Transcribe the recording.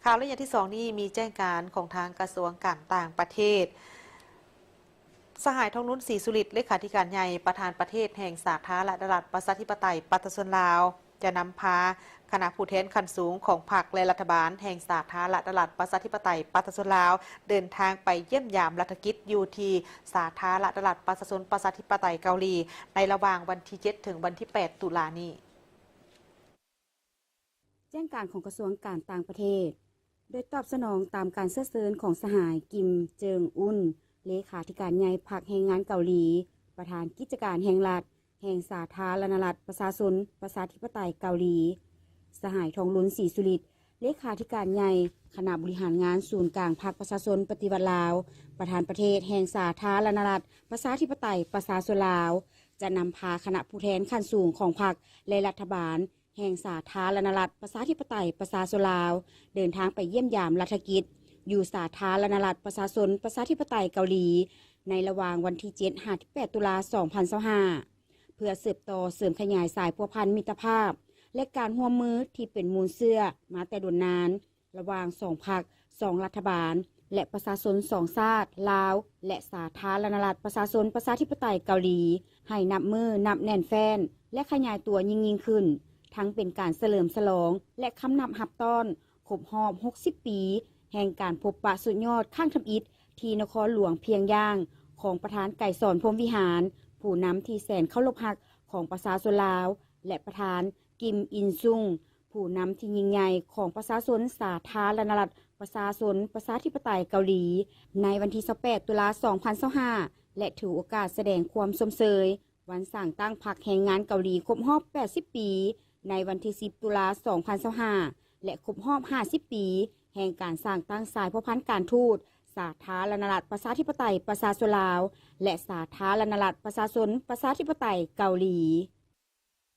ຂ່າວໄລຍະທີສອງນີ້ມີແຈ້ງການຂອງທາງກະຊວງການຕ່າງປະເທດ. ສະຫາຍ ທອງລຸນ ສີສຸລິດ ເລຂາທິການໃຫຍ່ ປະທານປະເທດແຫ່ງສາທາລະນະລັດ ປະຊາທິປະໄຕ ປະຊາຊົນລາວ ຈະນຳພາຄະນະຜູ້ແທນຂັ້ນສູງຂອງພັກ ແລະ ລັດຖະບານແຫ່ງສາທາລະນະລັດ ປະຊາທິປະໄຕ ປະຊາຊົນລາວ ເດີນທາງໄປຢ້ຽມຢາມລັດຖະກິດຢູ່ທີ່ສາທາລະນະລັດ ປະຊາຊົນ ປະຊາທິປະໄຕເກົາຫຼີ ໃນລະຫວ່າງວັນທີເຈັດ ເຖິງວັນທີແປດ ຕຸລານີ້. ແຈ້ງການຂອງກະຊວງການຕ່າງປະເທດ ໂດຍຕອບສະໜອງຕາມການເຊື້ອເຊີນຂອງສະຫາຍ ກິມ ເຈີງອຸນ ເລຂາທິການໃຫຍ່ພັກແຮງງານເກົາຫຼີ, ປະທານກິດຈະການແຫ່ງລັດ ແຫ່ງສາທາລະນະລັດ ປະຊາຊົນ ປະຊາທິປະໄຕເກົາຫຼີ, ສະຫາຍ ທອງລຸນ ສີສຸລິດ ເລຂາທິການໃຫຍ່ຄະນະບໍລິຫານງານສູນກາງພັກປະຊາຊົນປະຕິວັດລາວ, ປະທານປະເທດແຫ່ງສາທາລະນະລັດ ປະຊາທິປະໄຕ ປະຊາຊົນລາວ ຈະນຳພາຄະນະຜູ້ແທນຂັ້ນສູງຂອງພັກ ແລະ ລັດຖະບານ ແຫ່ງສາທາລະນະລັດ ປະຊາທິປະໄຕ ປະຊາຊົນລາວ ເດີນທາງໄປຢ້ຽມຢາມລັດຖະກິດ ຢູ່ສາທາລະນະລັດ ປະຊາຊົນ ປະຊາທິປະໄຕເກົາຫຼີ ໃນລະຫວ່າງວັນທີເຈັດ ຫາ ທີແປດ ຕຸລາ ສອງພັນຊາວຫ້າ ເພື່ອສືບຕໍ່ເສີມຂະຫຍາຍສາຍພົວພັນມິດຕະພາບ ແລະ ການຮ່ວມມືທີ່ເປັນມູນເຊື້ອມາແຕ່ດົນນານ ລະຫວ່າງສອງພັກ, ສອງລັດຖະບານ ແລະ ປະຊາຊົນສອງຊາດ ລາວ ແລະ ສາທາລະນະລັດ ປະຊາຊົນ ປະຊາທິປະໄຕເກົາຫຼີ ໃຫ້ນັບມື້ນັບແໜ້ນແຟ້ນ ແລະ ຂະຫຍາຍຕົວຍິ່ງໆຂຶ້ນ, ທັງເປັນການສະເຫຼີມສະຫຼອງ ແລະ ຄຳນັບຮັບຕ້ອນຄົບຮອບຫົກສິບປີ ແຫ່ງການພົບປະສຸດຍອດຄັ້ງທຳອິດທີ່ນະຄອນຫຼວງພຽງຢາງ ຂອງປະທານໄກສອນ ພົມວິຫານ ຜູ້ນຳທີ່ແສນເຄົາລົບຮັກຂອງປະຊາຊົນລາວ ແລະ ປະທານ ກິມ ອິນຊຸງ ຜູ້ນຳທີ່ຍິ່ງໃຫຍ່ຂອງປະຊາຊົນສາທາລະນະລັດ ປະຊາຊົນ ປະຊາທິປະໄຕເກົາຫຼີ ໃນວັນທີຊາວແປດ ຕຸລາ ສອງພັນຊາວຫ້າ ແລະ ຖືໂອກາດສະແດງຄວາມຊົມເຊີຍວັນສ້າງຕັ້ງພັກແຮງງານເກົາຫຼີຄົບຮອບແປດສິບປີ ໃນວັນທີສິບ ຕຸລາ ສອງພັນຊາວຫ້າ ແລະ ຄົບຮອບຫ້າສິບປີ ແຫ່ງການສ້າງຕັ້ງສາຍພົວພັນການທູດ ສາທາລະນະລັດ ປະຊາທິປະໄຕ ປະຊາຊົນລາວ ແລະ ສາທາລະນະລັດ ປະຊາຊົນ ປະຊາທິປະໄຕເກົາຫຼີ.